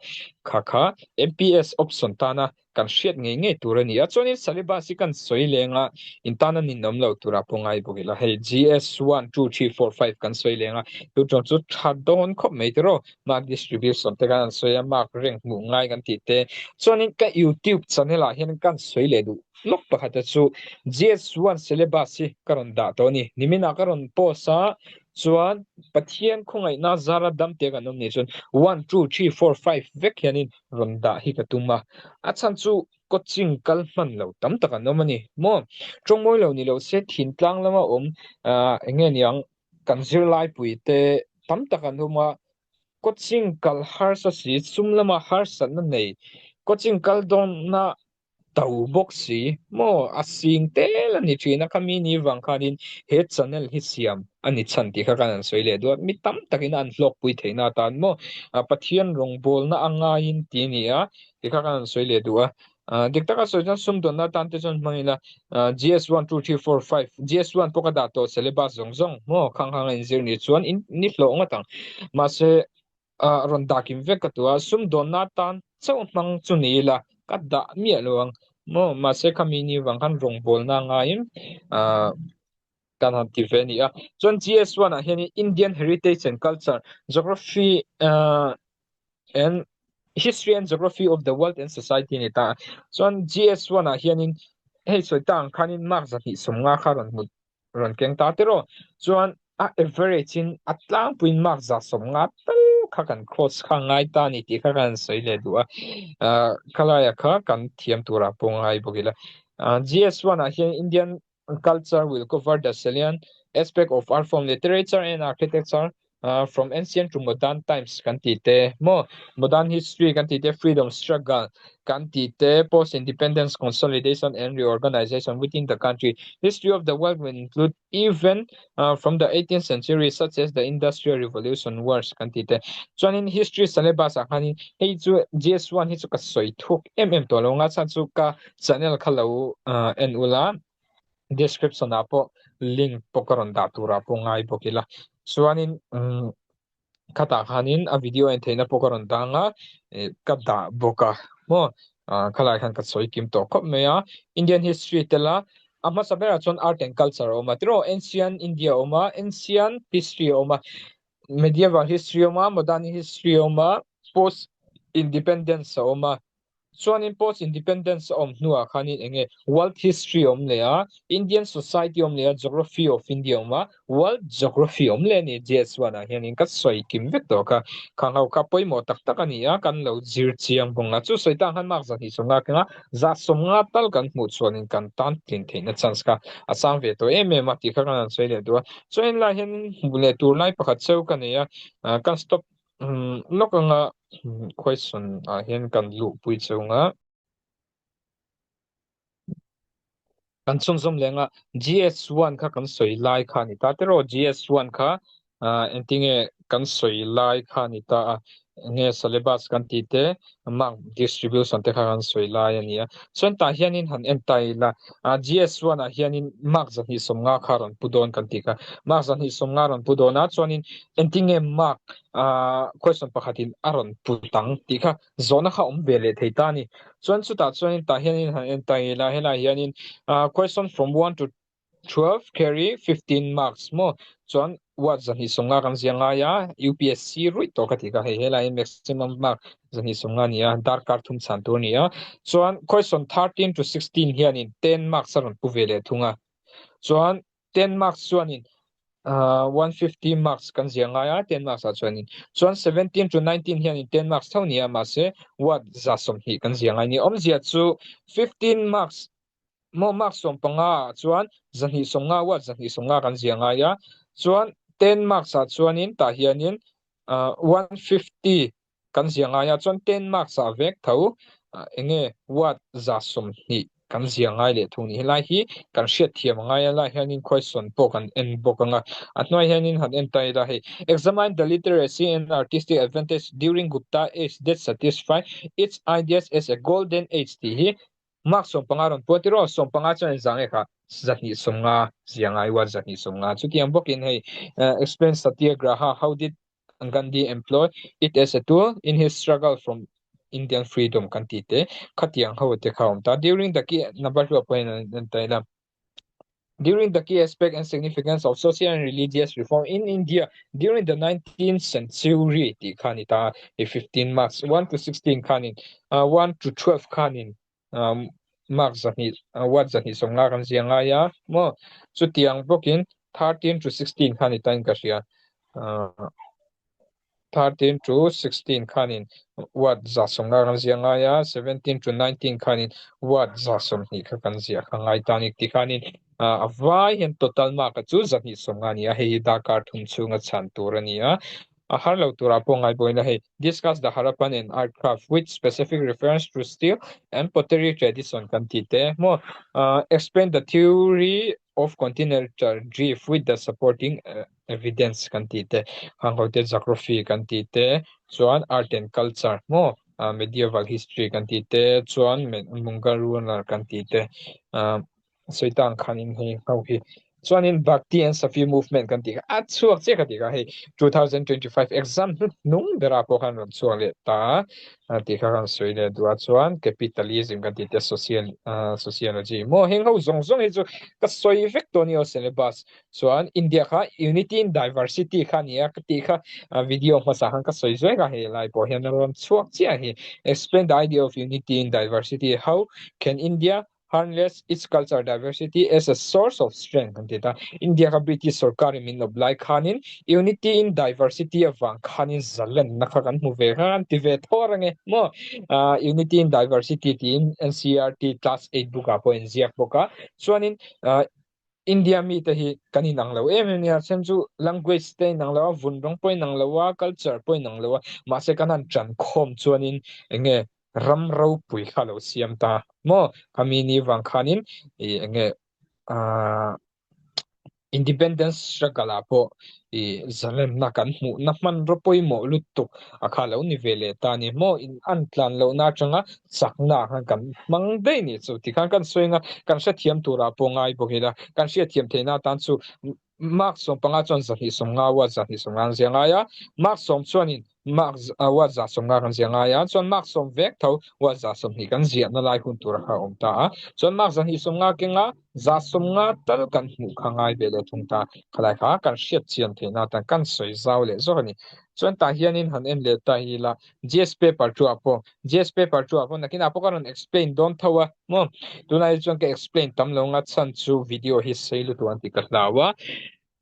kha kha M_P_S option tana kan hriat ngei ngei tur a ni a, chuanin syllabus hi kan sawi leng a, in tana ninawm lo tura pawh ngai bawk ila, hei GS 1, 2, 3, 4, 5 kan sawi leng a, chu chuan chu tha dawn khawp mai tiraw, mark distribution te khan an sawi a, mark rank hmuh ngai kan tih te, chuanin ka youtube channel ah hian kan sawi leh duh lawk pakhat a chu GS 1 syllabus hi ka rawn dah tawh a ni, niminah ka rawn post a, chuan Pathian khawngaihna zara dam te kan awm nih chuan 1, 2, 3, 4, 5 vek hianin rawn dah hi ka tum a, a chhan chu coaching kal hman lo tam tak an awm a ni maw? Tawngmawi lo ni lo se thintlang lama awm ah eng nge niang kan zirlaipui te tam tak an awm a, coaching kal harsa si sum lama harsatna nei coaching kal dawnna to bawk si maw a sing tel a ni thin a khami ni vang khanin he channel hi siam a ni chhan tih kha khan an sawi leh duat mi tam takin an hlawkpui theihna atan maw Pathian rawngbawlna a ngaiin tih a ni a tih kha khan an sawi leh duh a dik taka sawi chuan sumdawnna atan te chuan hmang ila GS 1 2 3 4 5 GS 1 pawh ka dah tawh syllabus zawng zawng maw khang khang a inzir ni chuan in ni hlawh ngawt ang mahse Ah rawn dah kim vek ka tu a, sumdawnna tan chauh hmang chu ni ila ka dah miah lo ang maw mahse khami ni vang khan rawngbawlna ngaiin ah kan han ti ve a ni a. Chuan GS1 ah hianin Indian Heritage and Culture, Geography ah and History and Geography of the World and Society a ni ta a. Chuan GS1 ah hianin hei sawi ta ang khanin mark 250 kha rawn hmu rawn keng ta tiraw chuan a average in a tlangpuiin mark 150 tal kha kan cross kha ngai ta ni tih kha kan sawi leh duh a ah khalaia kha kan thiam turah pawh ngai bawk ila ah GS1 ah hian Indian culture will cover the salient aspect of art form literature and architecture ah from ancient to modern times kan tih te maw modern history kan tih te freedom struggle kan tih te post independence consolidation and reorganization within the country history of the world will include even ah from the eighteenth century such as the industrial revolution wars kan tih te chuanin history syllabus ah khanin hei chu GS1 hi chu ka sawi thuk em em tawh lo ang a chhan chu ka channel kha lo ah en ula. Description ah pawh link pawh ka rawn dah turah pawh ngai bawk ila chuanin umm khatah khanin a video en theihna pawh ka rawn dang a ih ka dah bawk a maw ah khalai khan ka sawi kim tawh khawp mai a Indian history tela a hmasa berah chuan art and culture a awm a tiraw ancient India a awm a ancient history a awm a medieval history a awm a modern history a awm a post independence a awm a. Chuanin post independence a awm hnuah khanin eng nge world history a awm leh a, Indian society a awm leh a, geography of India a awm a, world geography a awm leh a ni GS1 ah hianin ka sawi kim vek tawh kha. Khang ho kha pawimawh tak tak a ni a, kan lo zir chiang bawk a. Chu sawi tang khan mark 250 keng a, 150 tal kan hmuh chuanin kan tan tlin theihna chance kha a sang ve tawh em em a tih kha kan han sawi leh duh a. Chuan helai hianin hmuh leh tur lai pakhat cheu ka nei a, kan stop. Lawk anga question ah hian kan luhpui chunga kan chhunzawm leh anga GS1 kha kan sawi lai kha a ni ta tiraw GS1 kha engtinge kan sawi lai kha a ni ta a enge syllabus kan tih te mark distribution te kha kan sawi lai a ni a chuan tah hianin han en ta ila GS1 ah hianin mark 250 kha rawn pu dawn kan tih kha mark 250 rawn pu dawn a chuanin engtinge mark question pakhatin a rawn pu tang tih kha zawhna kha awm ve leh thei ta a ni. Chuan chutah chuanin tah hianin han en ta ila helaiah hianin question from 1 to 12 carry 15 marks maw chuan word 250 kan ziah ngai a UPSC ruih tawh ka tih kha hei helaiah hian maximum mark 250 a ni a darkar thum chhan tur a ni a chuan question 13 to 16 hianin 10 marks a rawn pu ve leh thung a chuan 10 marks chuanin 150 marks kan ziah ngai a 10 marks ah chuanin chuan 17 to 19 hianin 10 marks tho nia mahse word 120 kan ziah ngai ni awmzia chu 15 marks maw marks 15 ah chuan 250 word 250 kan ziah ngai a chuan 10 marks ah chuanin tah hianin 150 kan ziah ngai a chuan 10 marks ah vek tho enge word 120 kan ziah ngai leh thung ni helai hi kan hriat thiam a ngai a lai hianin question pawh kan en bawk anga a hnuai hianin han en ta ila hei examine the literacy and artistic advantage during Gupta age that satisfy its ideas as a golden age tih hi mark 15 rawn puat tiraw 15 chuan engzah nge kha 250 ziah ngai word 250 chutiang bawkin hei explain satyagraha how did Gandhi employ it as a tool in his struggle from Indian freedom kan tih te khatiang ho te kha awm ta during the key number hluah pawhin an en ta ila during the key aspect and significance of social and religious reform in India during the 19th century tih kha ni ta i 15 marks 1 to 16 khanin 1 to 12 khanin mark 200 word 250 kan ziah ngai a maw chutiang bawkin 13 to 16 khan i tain ka hria 13 to 16 khanin word 150 kan ziah ngai a 17 to 19 khanin word 120 kha kan ziah kha ngai ta ni ti khanin a vai hian total mark chu 250 a ni a hei hi darkar thum chhunga chhan tur a ni a A har lo turah pawh ngai pawhin a hei, Discuss the Harappan and art craft with specific reference to steel and pottery tradition kan tih te maw? Explain the theory of continental drift with the supporting evidence kan tih te, hang ho te geography kan tih te, chuan art and culture maw? Medieval history kan tih te, chuan Mughal ruler kan tih te. Sawi tang khanin hei ho hi chuanin Bhakti and Sufi movement kan tih kha a chhuak chiah ka tih kha hei 2025 exam hnu hnung berah pawh khan rawn chhuak leh ta a tih kha kan sawi leh duh a chuan capitalism kan tih te social sociology maw heng ho zawng zawng hi chu ka sawi vek tawh a ni aw syllabus chuan India kha unity in diversity kha a ni a ka tih kha video hmasa khan ka sawi zuai kha hei lai pawh hian a rawn chhuak chiah hi explain the idea of unity in diversity how can India Harness its cultural diversity as a source of strength kan ti ta. India kha British sorkarin min awp lai khanin unity in diversity avang khanin zalenna kha kan hmu ve kha kan ti ve tho reng e maw. Unity in diversity tiin NCERT class 8 book ah pawh inziak bawk a. Chuanin India mite hi kan inang lo em em nia, chhan chu language te inang lo a, vun rawng pawh inang lo a, culture pawh inang lo a, mahse kan han tan khawm chuanin enge ram ropui kha lo siam ta maw khami ni vang khanin ih enge ah independence struggle ah pawh ih zalenna kan hmuhna hmanraw pawimawh lutuk a kha lo ni ve leh ta a ni maw in an tlan lohna atanga chakna ah khan kan hmang daih a nih chu tikhan kan sawi anga kan hrethiam turah pawh ngai bawk ila kan hriatthiam theihna atan chu Mark 15 chuan 250 watt 250 an ziah ngai a, Mark 10 chuanin Mark watt 150 kan ziah ngai a, chuan Mark 10 vek tho watt 120 kan ziahna lai hun tur kha a awm ta a, chuan Mark 250 kenga 150 tal kan hmuh kha ngai ve leh thung ta, khalai kha kan hriat chian theihna atan kan sawi zau leh zawk a ni. Chuan tah hianin han en leh ta ila GS paper chu ah pawh GS paper chu ah pawh nakinah pawh ka rawn explain dawn tho a maw tunah hi chuan ka explain tam lo nga chhan chu video hi sei lutuk an tih ka hlau a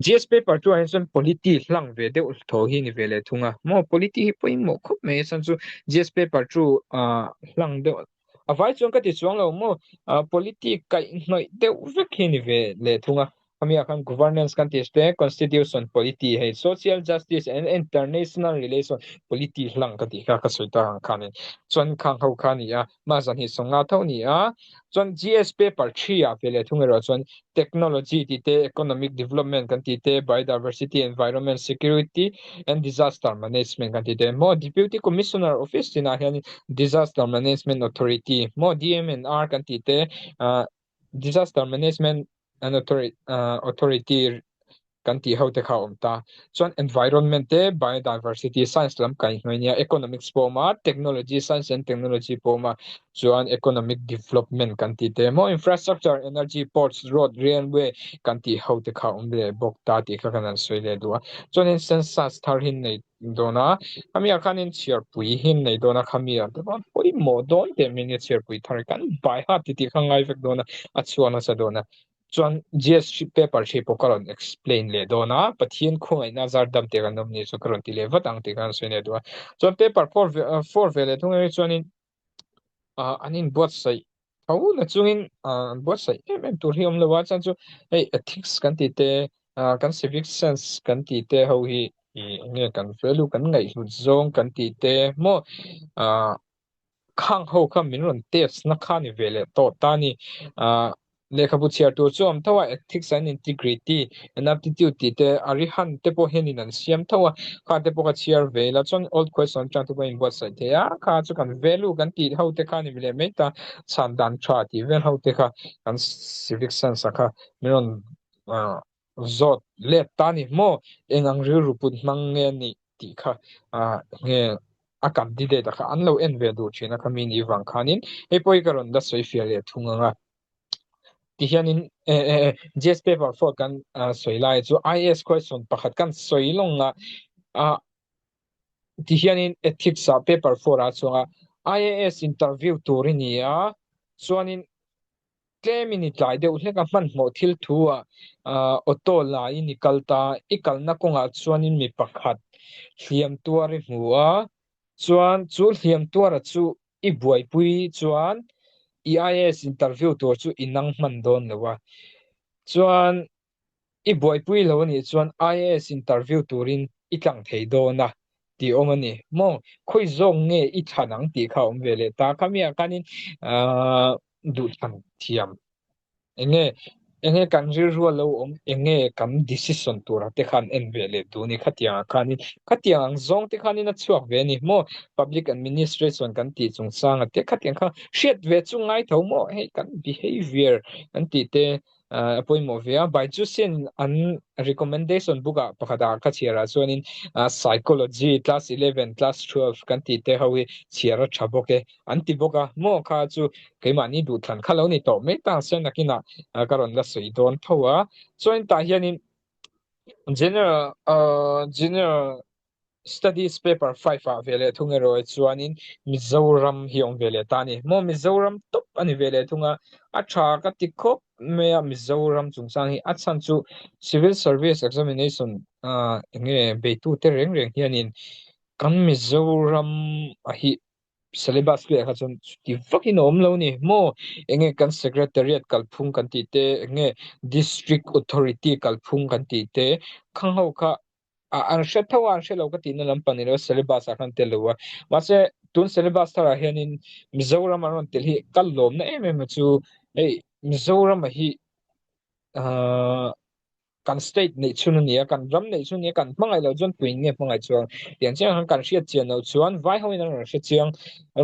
GS paper chu ah hian chuan polity hlang ve deuh tho hi ni ve leh thung a maw polity hi pawimawh khawp mai a chhan chu GS paper chu ah hlang deuh a vai chuan ka ti chuang lo maw ah polity kaihhnawih deuh vek hi ni ve leh thung a. Khami ah khan governance kan tih te, constitution, polity hei social justice and international relation polity hlang ka tih kha ka sawi tak ang khanin chuan khang ho kha ni a ma zan hi 50 tho ni a chuan GS paper 3 ah ve leh thung erawh chuan technology tih te economic development kan tih te biodiversity environment security and disaster management kan tih te maw deputy commissioner office tinah hian disaster management authority maw DMNR kan tih te ah Disaster Management and Authority kan tih ho te kha a awm ta. Chuan environment te, biodiversity, science lam kaihhnawih nia, economics pawh a awm a, technology, science and technology pawh a awm a, chuan economic development kan tih te maw, infrastructure, energy, ports, road, railway kan tih ho te kha a awm leh bawk ta tih kha kan han sawi leh duh a. Chuanin census thar hi nei dawn a, khami ah khanin chhiarpui hi an nei dawn a, khami ah te pawh pawimawh dawn teh mai nia chhiarpui thar hi kan bai hat titih kha ngai vek dawn a, a chhuak nasa dawn a. Chuan GS paper hri pawh ka rawn explain leh dawn a, Pathian khawngaihna zar dam teh kan awm ni chu ka rawn ti leh vat ang tih kha an sawi leh duh a. Chuan paper 4 ve leh thung erawh chuanin an inbuatsaih tho na chungin an buatsaih em em tur hi a awm lo a chuan chu hei ethics kan tih te ah kan civic sense kan tih te ho hi ih enge kan value kan ngaihhlut zawng kan tih te maw ah khang ho kha min rawn test na kha ni ve leh tawh ta a ni ah. Lehkhabu chhiar tur chu a awm tho a, Ethics and Integrity and Aptitude tih te Arihant te pawh hianin an siam tho a, kha te pawh ka chhiar ve ila chuan old question atang te pawh a inbuatsaih thei a, kha chu kan value kan tih ho te kha a ni leh mai ta, chhan dan tha tih vel ho te kha kan civic sense ah kha min rawn zawt let ta a ni maw, eng ang rilru put hmang nge a nih tih kha nge a candidate ah kha an lo en ve duh thin a kha mi nih vang khanin hei pawh hi ka rawn la sawi fiah leh thung ang a. Ti hianin GS paper 4 kan sawi lai chu IAS question pakhat kan sawi lawng a ti hianin ethics ah paper 4 ah chuang a IAS interview tur i ni a chuanin tlemin i tlai deuh hlek a hmanhmawh thil thu ah auto la in i kal ta i kalna kawngah chuanin mi pakhat hliam tuar i hmu a chuan chu hliam tuara chu I buaipui chuan i IAS interview tur chu i nang hman dawn lo a, chuan i buaipui lo anih chuan IAS interview turin i tlang thei dawn a tih awm a ni maw? Khawi zawk nge i thlan ang tih kha a awm ve leh ta. Khamiah khanin duhthlan thiam Enge enge kan rilru a lo awm enge kan decision tur te khan en ve leh duh ni khatiang ah khanin khatiang ang zawng te khanin a chhuak ve a ni maw public administration kan tih chungchang a te khatiang kha hriat ve chu ngai tho maw hei kan behavior kan tih te ah a pawimawh ve a Byjusian an recommendation book ah pakhat ah ka chhiar ah chuanin ah psychology class 11 class 12 kan tih te ho hi chhiar a tha bawk e. An ti bawk a, maw kha chu keimahni duhthlan kha lo ni tawh mai ta ang sia nakinah ka rawn la sawi dawn tho a. Chuan tah hianin General General Studies paper 5 ah ve leh thung erawh chuanin Mizoram hi a awm ve leh ta a ni. Maw Mizoram tawp a ni ve leh thung a, a tha ka ti khawp mai a Mizoram chungchang hi a chhan chu Civil Service Examination enge beitute reng reng hianin kan Mizoram a hi syllabus velah kha chuan chuti vakin a awm lo ni maw enge kan secretariat kalphung kan tih te enge district authority kalphung kan tih te khang ho kha ah an hre tho a an hre lo ka tihna lampang ni lo syllabus ah khan tel lo a mahse tun syllabus tharah hianin Mizoram an rawn tel hi ka lawmna em em a chu hei Mizoram ah hi ahh kan state neih chhun a ni a, kan ram neih chhun a ni a, kan hmangaih loh chuan puiin nge hmangaih chuang? Tiang chiang khan kan hriat chian loh chuan vai ho in an rawn hre chiang,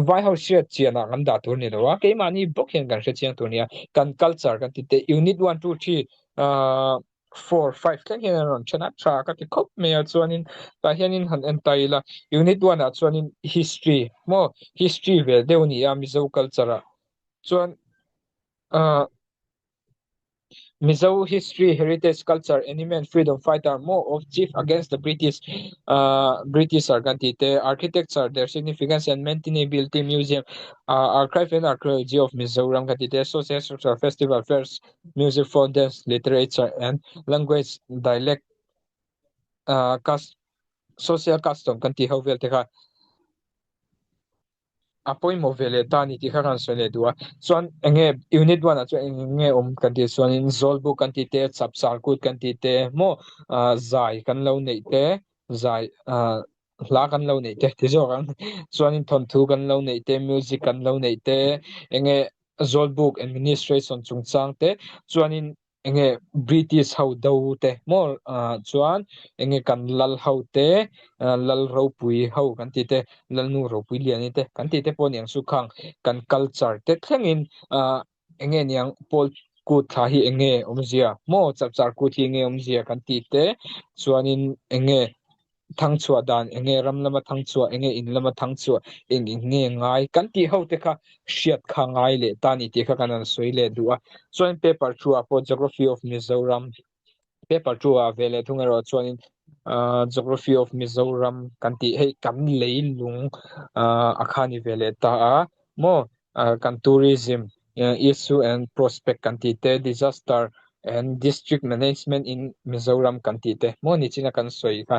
vai ho hriat chian ah kan dah tur a ni lo a, keimahni bawk hian kan hre chiang tur a ni a, kan culture kan ti te unit one two three ahh four five thleng hian an rawn then a, tha ka ti khawp mai a chuanin tah hianin han en ta ila unit one ah chuanin history maw history ve deuh a ni a Mizo culture ah chuan ahh. Mizo history, heritage, culture, enemy and freedom fighter, more of chief against the British, British ar kan tih te, architecture, their significance and maintainability, museum, archive and archaeology of Mizoram kan tih te, social structure, festival, fairs, music, folk dance, literature and language, dialect, social custom kan tih ho vel te kha. A pawimawh ve leh ta a ni tih kha kan sawi leh duh a. Chuan eng nge unit one ah chuan eng eng nge awm kan tih chuanin Zawlbuk kan tih te, Chapchar kut kan tih te maw zai kan lo neih te, zai hla kan lo neih te ti zawk ang. Chuanin thawnthu kan lo neih te, music kan lo neih te, eng nge Zawlbuk administration chungchang te chuanin enge British ho do te maw chuan enge kan lal ho te lal ropui ho kan tih te lalnu ropui liani te kan tih te pawh aniang chu khang kan culture te thlengin enge niang pawl kut thla hi enge awmzia maw chapchar kut hi enge awmzia kan tih te chuanin enge thangchhuah dan enge ram lama thangchhuah enge in lama thangchhuah eng eng nge ngai kan tih ho te kha hriat kha ngai leh ta ni tih kha kan han sawi leh duh a chuan paper two ah pawh geography of Mizoram paper two ah ve leh thung erawh chuanin ah geography of Mizoram kan tih hei kan leilung ah a kha ni ve leh ta a maw kan tourism issue and prospect kan tih te disaster and district management in Mizoram kan tih te maw nichina kan sawi kha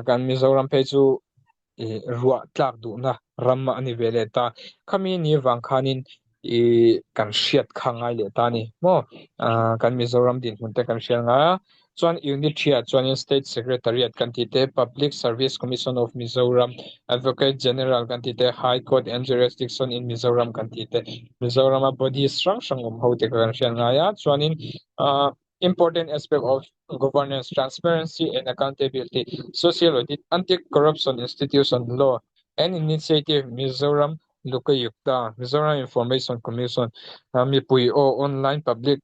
kan Mizoram phei chu ih ruah tlak duhna ram a ni ve leh ta khami ni vang khanin ih kan hriat kha ngai leh ta a ni maw kan Mizoram dinhmun te kan hriat ngai a. Chuan Unit 3 ah chuanin State Secretariat kan tih te, Public Service Commission of Mizoram, Advocate General kan tih te, High Court and Jurisdiction in Mizoram kan tih te, Mizorama bodies hrang hrang awm ho te kha kan hriat ngai a. Chuanin Important aspect of governance, transparency and accountability, Social Audit, Anti-Corruption Institution Law and Initiative, Mizoram Lokayukta, Mizoram Information Commission, mipui aw online public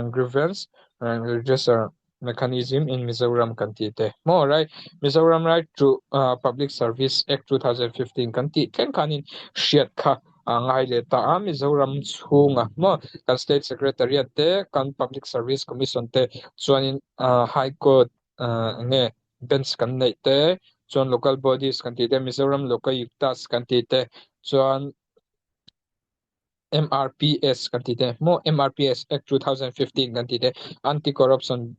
grievance redressal mechanism in Mizoram kan tih te maw right Mizoram right to public service act 2015 kan tih thleng khanin hriat kha a ngai leh ta a Mizoram chhunga maw kan state secretariat te kan public service commission te chuanin high court nge bench kan neih te chuan local bodies kan tih te Mizoram Lokayuktas kan tih te chuan MRPS kan tih te maw MRPS Act 2015 kan tih te Anti Corruption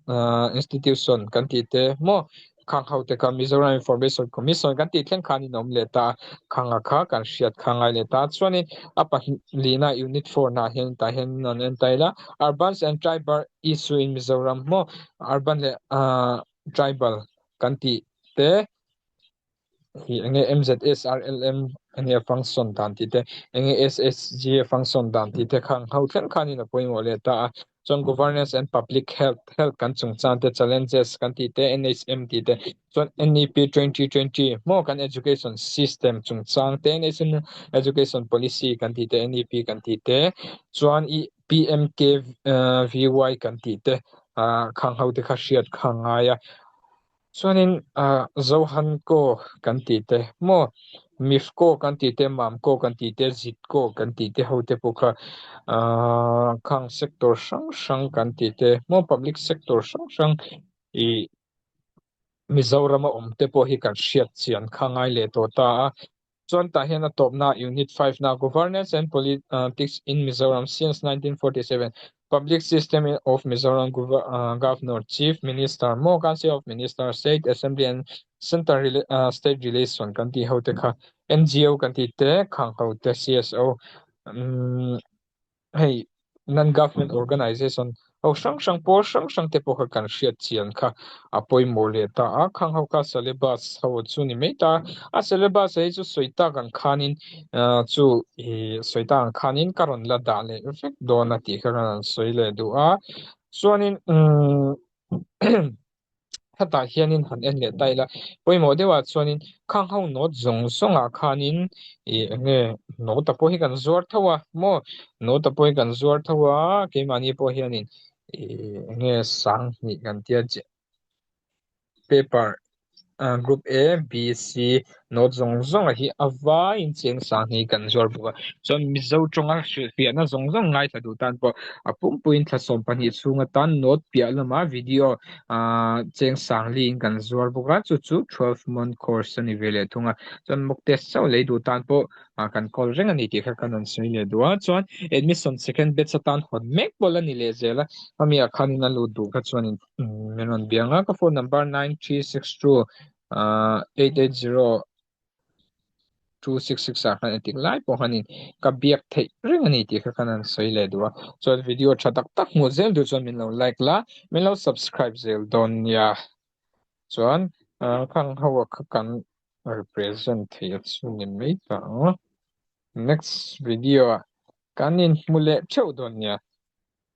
Institution kan tih te maw khang ho te kha Mizoram Information Commission kan tih thleng khan in awm leh ta khang a kha kan hriat kha ngai leh ta chuanin a pahlina unit 4 na hian tah hian an en ta ila Urban and Tribal Issue in Mizoram maw urban leh tribal kan tih te hi enge MZSRLM enge function dan tih te enge SSG function dan tih te khang ho thleng khanin a pawimawh leh ta a chuan governance and public health health kan chungchang te challenges kan tih te NHM tih te chuan NEP 2020 maw kan education system chungchang te national education policy kan tih te NEP kan tih te chuan i PMKVY kan tih te khang ho te kha hriat kha ngai a. Chuanin Zohanko kan tih te maw Mifco kan tih te Mamco kan tih te Zitco kan tih te ho te pawh kha khang sector hrang hrang kan tih te maw public sector hrang hrang ih Mizorama awm te pawh hi kan hriat chian kha ngai leh tawh ta a. Chuan tah hian a tawpna Unit 5 na Governance and Politics in Mizoram since 1947 Public System of Mizoram Governor Chief Minister maw Council of Minister State Assembly and Central State Relation kan tih ho te kha NGO kan tih te khang ho te CSO hei non-government organization ho hrang hrang pawl hrang hrang te pawh kha kan hriat chian kha a pawimawh leh ta a khang ho kha syllabus ho chu ni mai ta a syllabus hi chu sawi tak ang khanin ah chu ih sawi tak ang khanin ka rawn la dah leh vek dawn a tih kha ka rawn sawi leh duh a chuanin umm Hetah hianin han en leh ta ila, pawimawh deuhah chuanin khang ho note zawng zawngah khanin ih eng nge note a pawh hi kan zuar tho a maw note a pawh hi kan zuar tho a keimahni pawh hianin ih eng nge sanghnih kan tia paper Group A, B, C note zawng zawng hi a vaiin cheng sang hi kan zuar bawk a chuan Mizo tawnga hrilhfiahna zawng zawng ngaithla duh tan pawh a pumpuiin thla 12 chhung atan note piah lama video ah cheng sang liin kan zuar bawk a chu chu 12 month course a ni ve leh thung a chuan mock test chauh lei duh tan pawh ah kan call reng a ni tih kha kan rawn sawi leh duh a chuan admission second batch atan hawn mek pawh la ni leh zel a hemi ah khanin a lut duh kha chuanin min rawn biang a ka phone number 9362 880. 266 ah khan engtik lai pawh khanin ka biak theih reng a ni tih kha khan an sawi leh duh a. Chuan video tha tak tak hmuh zel duh chuan min lo like la, min lo subscribe zel dawn nia. Chuan khang ho ah kha kan represent thei a chu ni mai ta ang. Next video ah kan inhmu leh theuh dawn nia.